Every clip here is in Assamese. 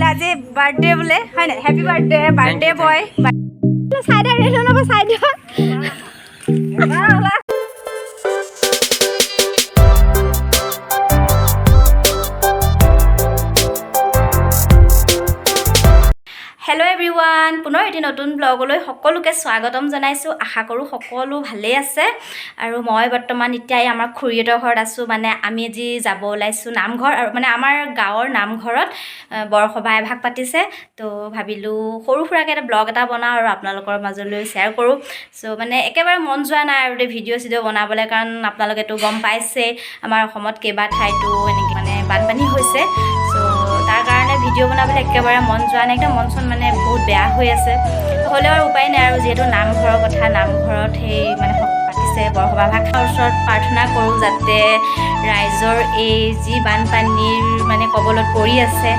বোলে আজি বাৰ্থডে বোলে হয় নাই? হেপী বাৰ্থডে বাৰ্থডে বয়। চাই দিয়ক চাই দিয়ক। হেল্ল' এভৰিৱান, পুনৰ এটি নতুন ব্লগলৈ সকলোকে স্বাগতম জনাইছোঁ। আশা কৰোঁ সকলো ভালেই আছে। আৰু মই বৰ্তমান এতিয়া এই আমাৰ খুৰীহঁতৰ ঘৰত আছোঁ। মানে আমি আজি যাব ওলাইছোঁ নামঘৰ, আৰু মানে আমাৰ গাঁৱৰ নামঘৰত বৰসভা এভাগ পাতিছে। তো ভাবিলোঁ সৰু সুৰাকৈ এটা ব্লগ এটা বনাওঁ আৰু আপোনালোকৰ মাজলৈ শ্বেয়াৰ কৰোঁ। চ' মানে একেবাৰে মন যোৱা নাই আৰু দেই ভিডিঅ' চিডিঅ' বনাবলৈ, কাৰণ আপোনালোকেতো গম পাইছেই আমাৰ অসমত কেইবা ঠাইতো এনেকৈ মানে বানপানী হৈছে। চ' তাৰ কাৰণে ভিডিঅ' বনাবলৈ একেবাৰে মন যোৱা নাই, একদম মন চন মানে বহুত বেয়া হৈ আছে। হ'লেও আৰু উপায় নাই আৰু, যিহেতু নামঘৰৰ কথা, নামঘৰত সেই মানে পাতিছে বৰসভা ভাগ। ওচৰত প্ৰাৰ্থনা কৰোঁ যাতে ৰাইজৰ এই যি বানপানীৰ মানে কবলত পৰি আছে,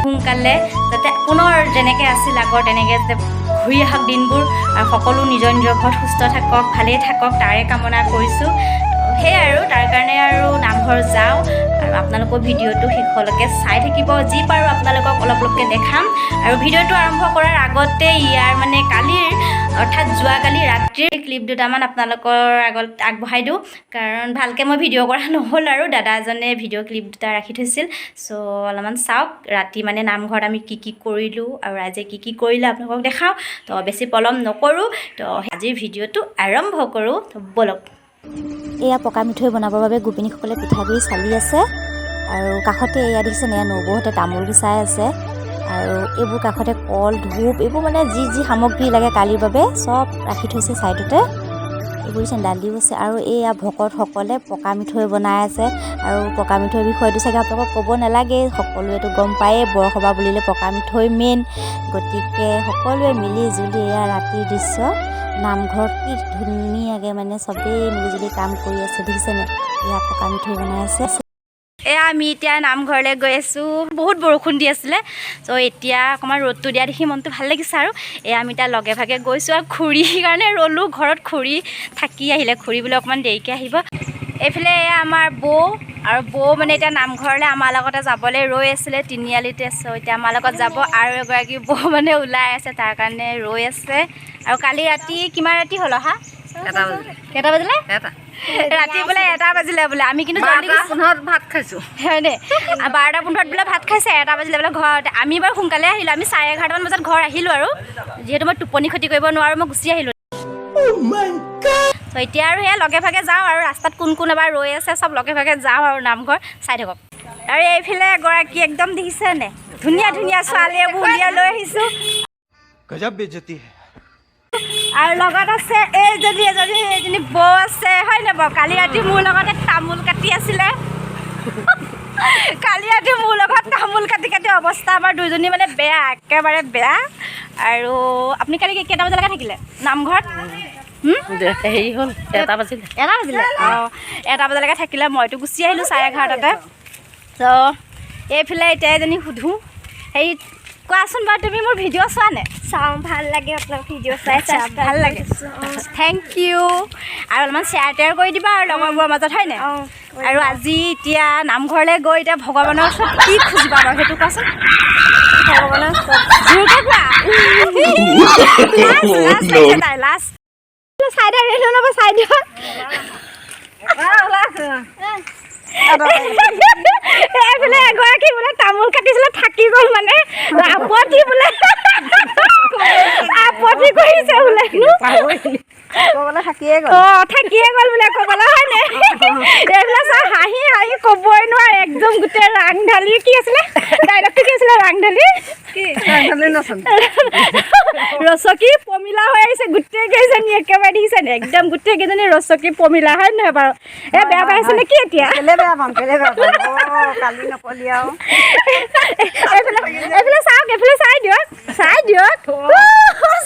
সোনকালে যাতে পুনৰ যেনেকৈ আছিল আগৰ তেনেকৈ যাতে ঘূৰি আহক দিনবোৰ, আৰু সকলো নিজৰ নিজৰ ঘৰত সুস্থ থাকক, ভালেই থাকক, তাৰে কামনা কৰিছোঁ। সেয়াই আৰু তাৰ কাৰণে আৰু নামঘৰ যাওঁ, আৰু আপোনালোকৰ ভিডিঅ'টো শেষলৈকে চাই থাকিব। যি পাৰোঁ আপোনালোকক অলপ অলপকৈ দেখাম। আৰু ভিডিঅ'টো আৰম্ভ কৰাৰ আগতে ইয়াৰ মানে কালিৰ, অৰ্থাৎ যোৱাকালি ৰাতিৰ ক্লিপ দুটামান আপোনালোকৰ আগত আগবঢ়াই দিওঁ, কাৰণ ভালকৈ মই ভিডিঅ' কৰা নহ'ল আৰু দাদা এজনে ভিডিঅ' ক্লিপ দুটা ৰাখি থৈছিল। চ' অলপমান চাওক ৰাতি মানে নামঘৰত আমি কি কি কৰিলোঁ আৰু ৰাইজে কি কি কৰিলে আপোনালোকক দেখাওঁ। তো বেছি পলম নকৰোঁ, তো আজিৰ ভিডিঅ'টো আৰম্ভ কৰোঁ, তো ব'লক। এয়া পকা মিঠৈ বনাবৰ বাবে গোপিনীসকলে পিঠাগুড়ি চালি আছে। আৰু কাষতে এয়া দেখিছে, এয়া নবৌহঁতে তামোল গুচাই আছে। আৰু এইবোৰ কাষতে কল, ধূপ, এইবোৰ মানে যি যি সামগ্ৰী লাগে কালিৰ বাবে চব ৰাখি থৈছে ছাইডতে। এইবোৰ দিছে, দালিও আছে। আৰু এয়া ভকতসকলে পকা মিঠৈ বনাই আছে। আৰু পকা মিঠৈৰ বিষয়টো চাগে আপোনালোকক ক'ব নালাগে, সকলোৱেতো গম পায়েই বৰসভা বুলিলে পকা মিঠৈ মেইন। গতিকে সকলোৱে মিলি জুলি এয়া ৰাতিৰ দৃশ্য, নামঘৰত কি ধুনীয়াকৈ মানে চবেই মিলিজুলি কাম কৰি আছে, দেখিছেনে? এয়া পকা মিঠৈ বনাই আছে। এয়া আমি এতিয়া নামঘৰলৈ গৈ আছোঁ। বহুত বৰষুণ দি আছিলে, চ' এতিয়া অকণমান ৰ'দটো দিয়া দেখি মনটো ভাল লাগিছে। আৰু এয়া আমি এতিয়া লগে ভাগে গৈছোঁ। আৰু খুৰীৰ কাৰণে ৰ'লোঁ, ঘৰত খুৰী থাকি আহিলে, খুৰী বোলে অকণমান দেৰিকৈ আহিব। এইফালে এয়া আমাৰ বৌ, আৰু বৌ মানে এতিয়া নামঘৰলৈ আমাৰ লগতে যাবলৈ ৰৈ আছিলে তিনিআলিতে। চ' এতিয়া আমাৰ লগত যাব। আৰু এগৰাকী বৌ মানে ওলাই আছে, তাৰ কাৰণে ৰৈ আছে। আৰু কালি ৰাতি কিমান ৰাতি হ'ল অহা? কেইটা বাজিলে? ৰাতি বোলে 1টা বাজিলে বোলে। আমি কিন্তু জল্দি ভাত খাইছোঁ। হয়নে? 12টা 15ত বোলে ভাত খাইছে, 1টা বাজিলে বোলে ঘৰত। আমি বাৰু সোনকালে আহিলোঁ, আমি 11:30মান বজাত ঘৰ আহিলোঁ। আৰু যিহেতু মই টোপনি ক্ষতি কৰিব নোৱাৰোঁ, মই গুচি আহিলোঁ। ত' এতিয়া আৰু সেয়া লগে ভাগে যাওঁ, আৰু ৰাস্তাত কোন কোন এবাৰ ৰৈ আছে চব লগে ভাগে যাওঁ আৰু নামঘৰ চাই থাকক। আৰু এইফালে এগৰাকী একদম দেখিছে নে, ধুনীয়া ধুনীয়া ছোৱালী এইবোৰ উলিয়াই লৈ আহিছোঁ। গজব বেজতি। আৰু লগত আছে এইজনী, এজনী এইজনী বৌ আছে, হয় নে বাৰু? কালি ৰাতি মোৰ লগতে তামোল কাটি আছিলে। কালি ৰাতি মোৰ লগত তামোল কাটি কাটি অৱস্থা আমাৰ দুজনী মানে বেয়া, একেবাৰে বেয়া। আৰু আপুনি কালি কেইটা বজালৈকে থাকিলে নামঘৰত? হেৰি হ'ল, 1টা বাজিলে। 1টা বাজিলে? অঁ, 1টা বজালৈকে থাকিলে, মইতো গুচি আহিলোঁ 11:30টাতে। ত' এইফালে এতিয়া এজনী সোধোঁ, হেৰি কোৱাচোন বাৰু, তুমি মোৰ ভিডিঅ' চোৱা নে? চাওঁ, ভাল লাগে আপোনাৰ ভিডিঅ' চাই। ভাল লাগে, thank U. আৰু অলপমান শ্বেয়াৰ টেয়াৰ কৰি দিবা আৰু লগৰবোৰৰ মাজত, হয়নে? আৰু আজি এতিয়া নামঘৰলৈ গৈ এতিয়া ভগৱানৰ ওচৰত কি খুজিবা বাৰু, সেইটো কোৱাচোন। ভগৱানৰ ওচৰত জোৰকৈ কোৱা। লাজ লাজ লাগিছে তাই, লাজ। চাই দিয়ক, চাই দিয়ক। এইফালে এগৰাকী বোলে তামোল কাটিছিলে, থাকি গ'ল, মানে আপত্তি বোলে, আপত্তি কৰিছে বোলে। থাকিয়ে গ'ল। অঁ, থাকিয়ে গ'ল বোলে ক'বলৈ, হয়নে? এইবিলাক চা, হাঁহি হাঁহি ক'বই নোৱাৰে একদম। গোটেই ৰাংঢালি কি আছিলে ডাইলগটো, কি আছিলে? ৰাংঢালি ৰচকী পমিলা হৈ আহিছে গোটেই কেইজনী একেবাৰে, দেখিছে নে? একদম গোটেই কেইজনী ৰচকী পমিলা, হয় নহয় বাৰু? এই বেয়া পাইছে নে কি এতিয়া? কেলে বেয়া পাম, কেলে বেয়া পাম? কালি নকলি আৰু। এইফালে এইফালে চাওক, এইফালে চাই দিয়ক, চাই দিয়ক,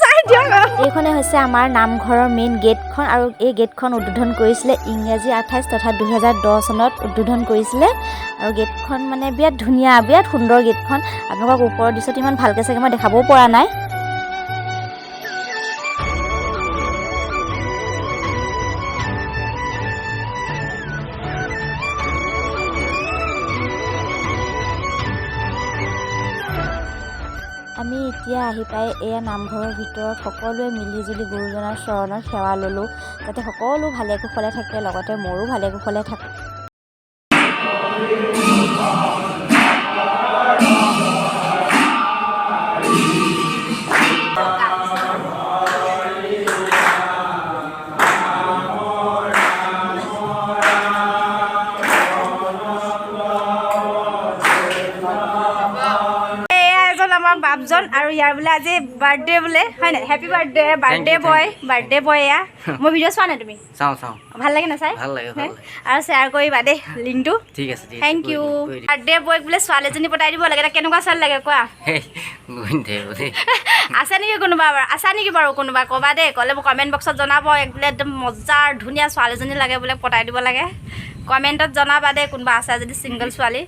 চাই দিয়ক। এইখনে হৈছে আমাৰ নামঘৰৰ মেইন গেটখন। আৰু এই গেটখন উদ্বোধন কৰিছিলে ইংৰাজী 28 তথা 2010 চনত উদ্বোধন কৰিছিলে। আৰু গেটখন মানে বিৰাট ধুনীয়া, বিৰাট সুন্দৰ গেটখন। আপোনালোকক ওপৰৰ দৃশ্যটো ইমান ভালকৈ চাগে মই দেখাবও পৰা নাই। আমি এতিয়া আহি পাই এয়া নামঘৰৰ ভিতৰত সকলোৱে মিলিজুলি গুৰুজনাৰ চৰণত সেৱা ল'লোঁ, যাতে সকলো ভালে কুশলে থাকে, লগতে ময়ো ভালে কুশলে থাকোঁ। এয়া এজন আমাৰ বাপজন আৰু ইয়াৰ বোলে আজি বাৰ্থডে বোলে, হয় নাই? Happy birthday, birthday boy, birthday boy. এয়া মোৰ ভিডিঅ' চোৱা নাই তুমি? চাওঁ চাওঁ। ভাল লাগে নে চাই? ভাল লাগে, ভাল লাগে। আৰু শ্বেয়াৰ কৰিবা দেই লিংকটো। ঠিক আছে, ঠিক আছে। Thank U. Birthday বয়ক বোলে ছোৱালীজনী পতাই দিব লাগে, কেনেকুৱা ছোৱালী লাগে কোৱা? আছে নেকি কোনোবা বাৰু? আছা নেকি বাৰু কোনোবা? ক'বা দেই, ক'লে মোক কমেণ্ট বক্সত জনাব। এক বোলে একদম মজাৰ ধুনীয়া ছোৱালীজনী লাগে বোলে, পতাই দিব লাগে। কমেণ্টত জনাবা দেই কোনোবা আছে যদি ছিংগল ছোৱালী।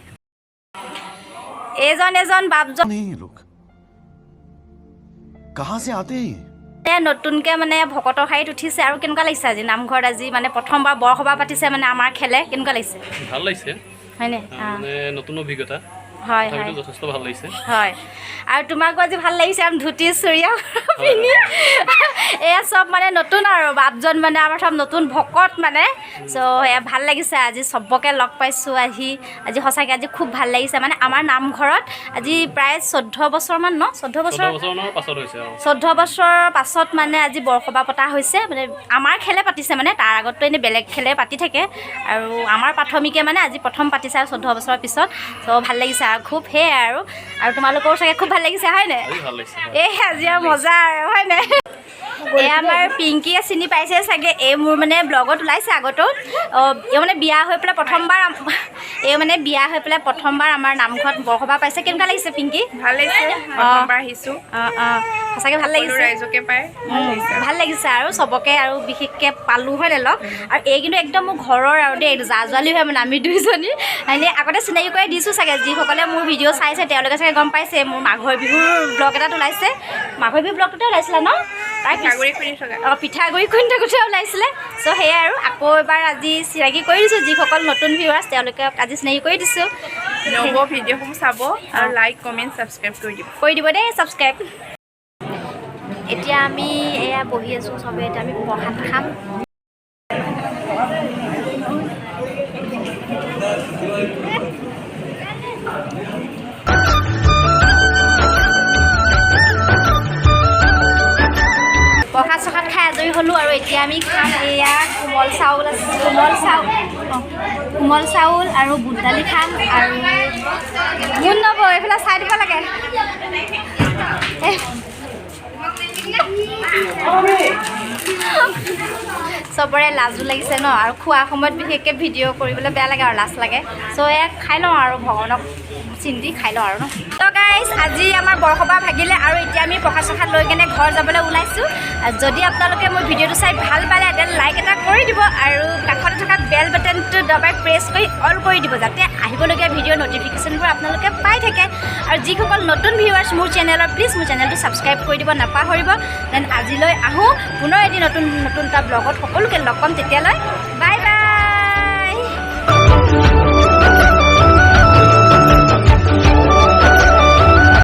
এইজন এজন বাপজন नहीं ये लोग कहाँ से आते हैं ये? নতুনকৈ মানে ভকতৰ শাৰীত উঠিছে। আৰু কেনেকুৱা লাগিছে আজি নামঘৰত? আজি মানে প্ৰথমবাৰ বৰসভা পাতিছে মানে আমাৰ খেলে, কেনেকুৱা লাগিছে? ভাল লাগিছে। হয়নে? মানে নতুন অভিজ্ঞতা। হয়। তথাপিতো হয়, যথেষ্ট ভাল লাগিছে। হয়, আৰু তোমাকো আজি ভাল লাগিছে আমি ধুতি চুৰিয়া পিন্ধি। এয়া চব মানে নতুন আৰু বাপজন মানে আমাৰ চব নতুন ভকত মানে। চ' এয়া ভাল লাগিছে আজি চবকে লগ পাইছোঁ আহি। আজি সঁচাকৈ আজি খুব ভাল লাগিছে। মানে আমাৰ নামঘৰত আজি প্ৰায় 14 বছৰমান ন, 14 বছৰ, 14 বছৰৰ পাছত হৈছে। 14 বছৰৰ পাছত মানে আজি বৰসভা পতা হৈছে। মানে আমাৰ খেলে পাতিছে, মানে তাৰ আগততো এনেই বেলেগ খেলে পাতি থাকে, আৰু আমাৰ প্ৰাথমিকে মানে আজি প্ৰথম পাতিছে আৰু 14 বছৰৰ পিছত। চ' ভাল লাগিছে আৰু খুব। সেয়াই আৰু, আৰু তোমালোকৰো চাগে খুব ভাল লাগিছে, হয়নে? এই আজি আৰু মজা আৰু, হয়নে? এয়া আমাৰ পিংকীয়ে চিনি পাইছে চাগে, এই মোৰ মানে ব্লগত ওলাইছে আগতেও। এই মানে বিয়া হৈ পেলাই প্ৰথমবাৰ, এই মানে বিয়া হৈ পেলাই প্ৰথমবাৰ আমাৰ নামঘৰত বৰসভা পাইছে। কেনেকুৱা লাগিছে পিংকী? ভাল লাগিছে, প্ৰথমবাৰ আহিছোঁ। অঁ অঁ, সঁচাকৈ ভাল লাগিছে, ৰাইজকে পাই ভাল লাগিছে আৰু চবকে, আৰু বিশেষকৈ পালোঁ হয় নে লগ। আৰু এই কিন্তু একদম মোৰ ঘৰৰ আৰু দেই, জা জোৱালি হয় মানে আমি দুইজনী। এনেই আগতে চিনাকি কৰি দিছোঁ চাগে, যিসকলে মোৰ ভিডিঅ' চাইছে তেওঁলোকে চাগে গম পাইছে। মোৰ মাঘৰ বিহুৰ ব্লগ এটাত ওলাইছে, মাঘৰ বিহুৰ ব্লগটোতে ওলাইছিলে ন? তাৰ অঁ, পিঠাগুড়ি খুন্দি থাকোঁতে ওলাইছিলে। চ' সেয়াই আৰু আকৌ এবাৰ আজি চিনাকি কৰি দিছোঁ, যিসকল নতুন ভিউৱাৰ্ছ তেওঁলোকক আজি চিনাকি কৰি দিছোঁ। নৱ ভিডিঅ'সমূহ চাব আৰু লাইক কমেণ্ট ছাবস্ক্ৰাইব কৰি দিব, কৰি দিব দেই ছাবস্ক্ৰাইব। এতিয়া আমি এয়া বহি আছোঁ চবে, এতিয়া আমি প্ৰসাদ খাম। প্ৰসাদ চসাদ খাই আজৰি হ'লোঁ আৰু এতিয়া আমি খাম এয়া কোমল চাউল আছে, কোমল চাউল, কোমল চাউল আৰু বুট দালি খাম। আৰু গুণ নব এইফালে চাই দিব লাগে। চবৰে লাজো লাগিছে ন, আৰু খোৱা সময়ত বিশেষকৈ ভিডিঅ' কৰিবলৈ বেয়া লাগে আৰু লাজ লাগে। চ' এয়া খাই লওঁ আৰু ভগৱানক চিন্তি খাই লওঁ আৰু ন। ত' গাইজ আজি আমাৰ বৰসভা ভাগিলে আৰু এতিয়া আমি প্ৰসাদ চসাদ লৈ কেনে ঘৰ যাবলৈ ওলাইছোঁ। যদি আপোনালোকে মোৰ ভিডিঅ'টো চাই ভাল পালে তেতিয়াহ'লে লাইক এটা কৰি দিব আৰু কাষতে থকা বেল বাটনটো দবাই প্ৰেছ কৰি অল কৰি দিব, যাতে আহিবলগীয়া ভিডিঅ'ৰ ন'টিফিকেশ্যনবোৰ আপোনালোকে পাই থাকে। আৰু যিসকল নতুন ভিউৱাৰ্ছ মোৰ চেনেলৰ, প্লিজ মোৰ চেনেলটো ছাবস্ক্ৰাইব কৰি দিব নাপাহৰিব। Then আজিলৈ আহোঁ, পুনৰ এদিন নতুন নতুন এটা ব্লগত সকলোকে লগ পাম। তেতিয়ালৈ বাই বাই।